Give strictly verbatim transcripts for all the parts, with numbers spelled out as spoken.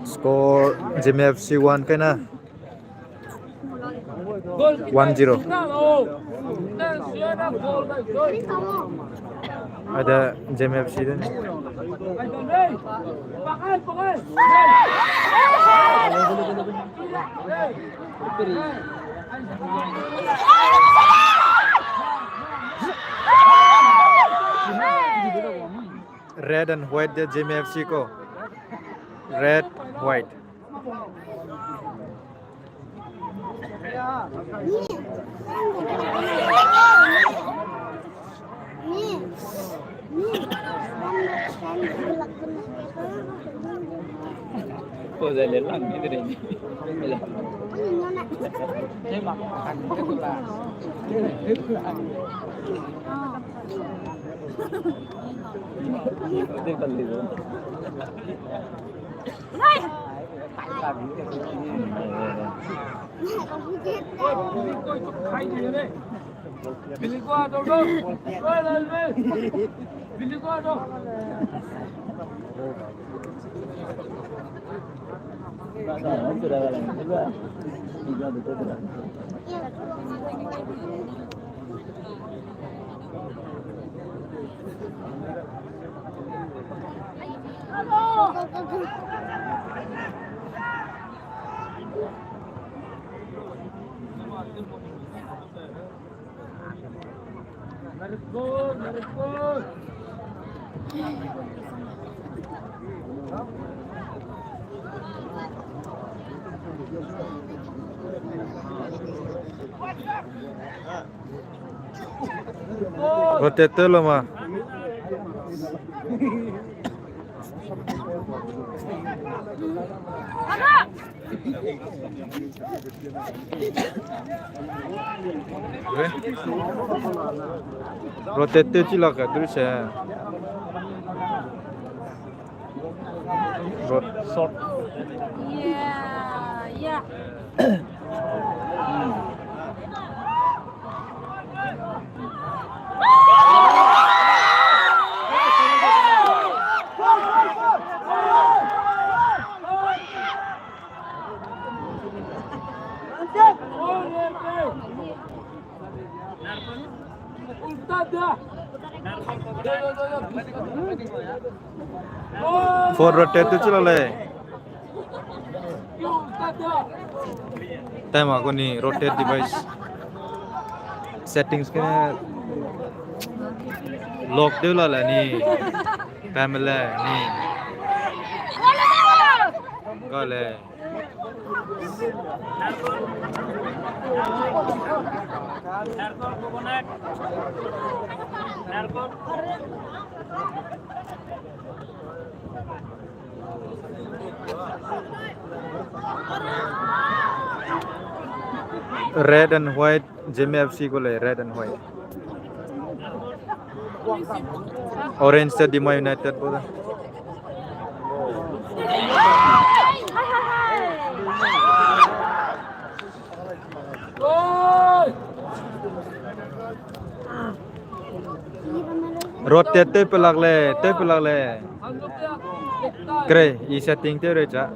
Score, Zeme F C one kena. One zero. Ada Zeme F C den. Red and white de Zeme F C ko. Red, white. Rotate tew lau ma. Rotate tew chi lak ka du se. Rot short. Yeah, yeah. Four rotate tew chi la lei. Time a ko ni rotate device settings ke lock de la la ni. Time le ni. Ga le. Red and white, Zeme F C gu lei, red and white. Orange te Dima United gu da. Road te tew pelak lei, tew pelak lei. Kre, i setting tew rei cha.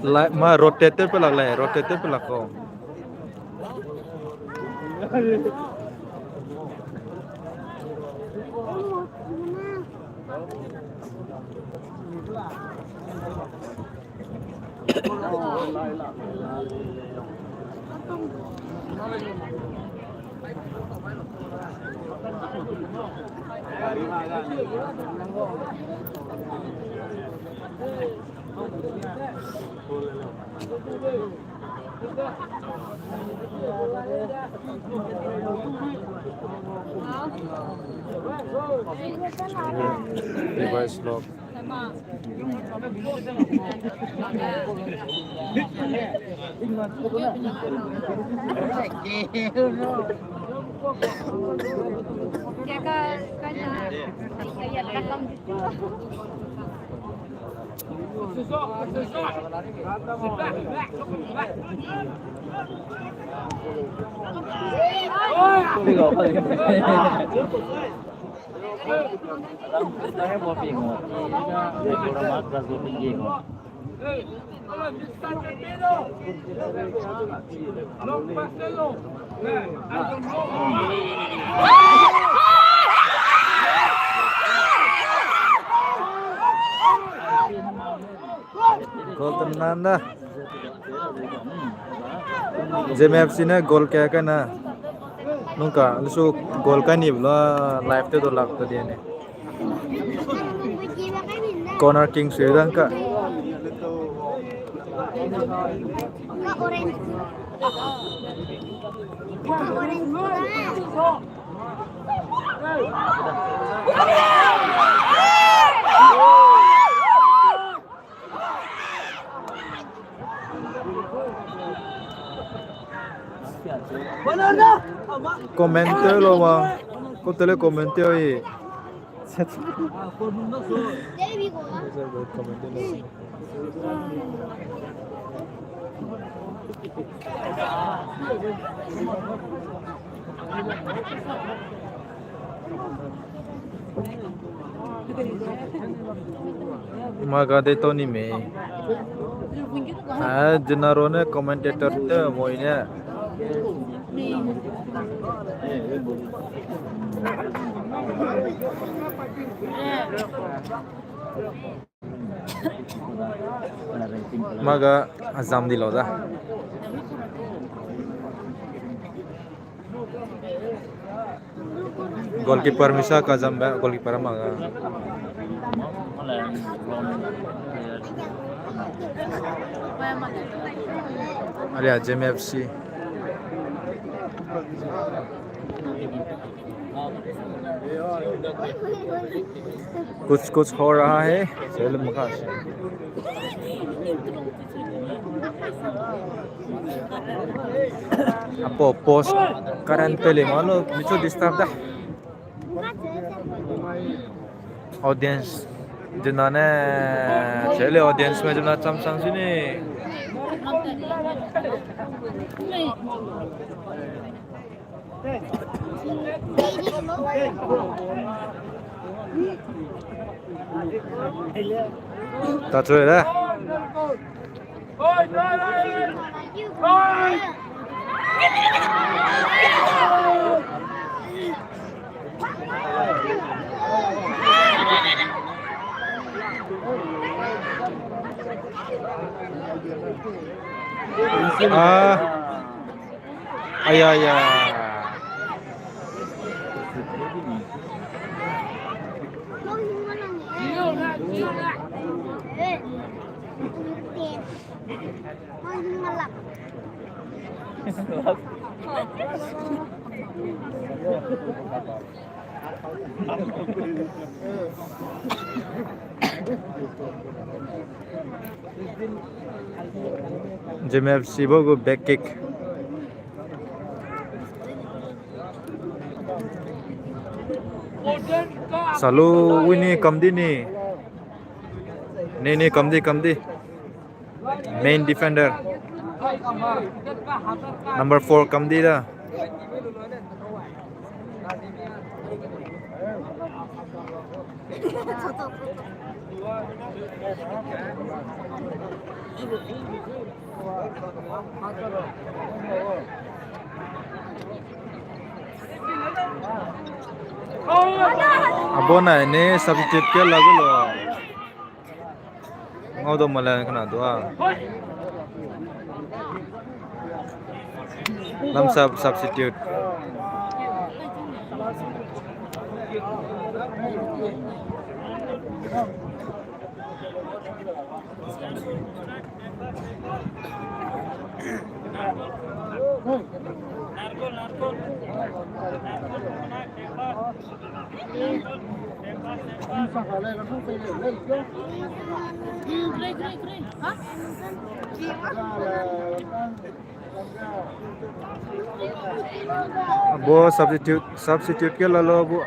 Lai, ma rotate pelak lei, rotate pelak ko. Device lock. Goal tew nan da. Zeme F C ne goal ka kai na. Nungka, lesu goal kai ni bla live te do lak ta dia ne. Corner king sui dan ka. Comment tew lo ma. Ko tele comment tew i. Comment tew lo. Maga de to ni me. Ha, Gennaro ne commentator te moi ne. Maga azam di lo da. Goalkeeper misa kazam ba, goalkeeper maga. Aria Zeme F C. कुछ कुछ हो रहा है, चल मुखा से। Apo post current pele malo, michu disturb da. Audience, dinane, chele audience me dinane cham cham sini. Ta choi da. Ah. Aya, aya. Jemep sibo gu back kick. Salu wini kamdi ni. Ni, ni, kamdi, kamdi. Main defender. Number four kamdi da. Abona ne substitute ke lagu lo. Ngau do malen kana dua. Lam sub substitute. Bo substitute, substitute ke lalo bo.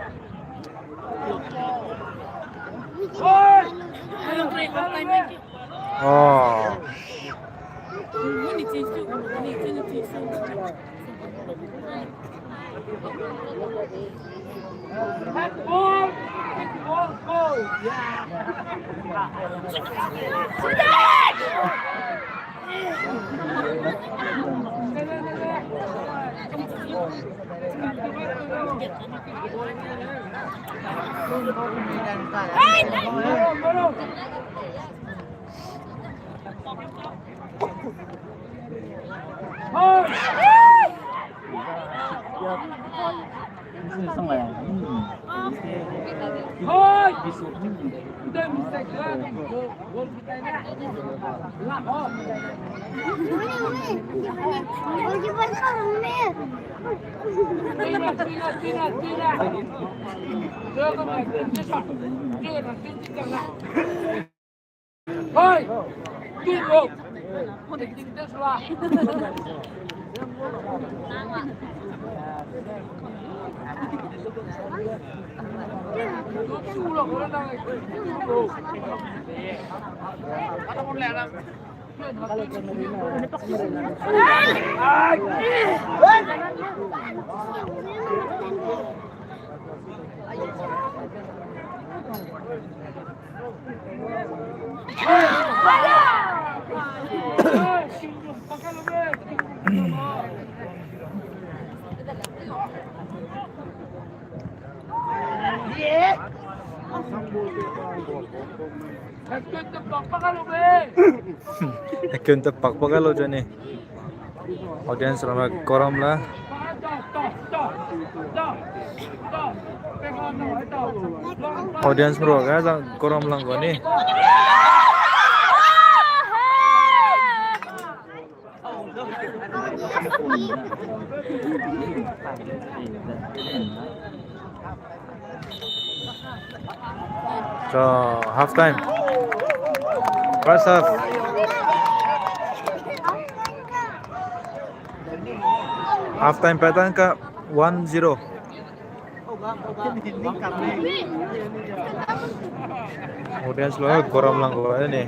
Oh. Akun te pak pak kai lo jeni. Audience rame koram la. Audience ro ga za koram lang go ni. So, half time. First half. Half time pat tangka one zero. Audience lo koram lang go ni.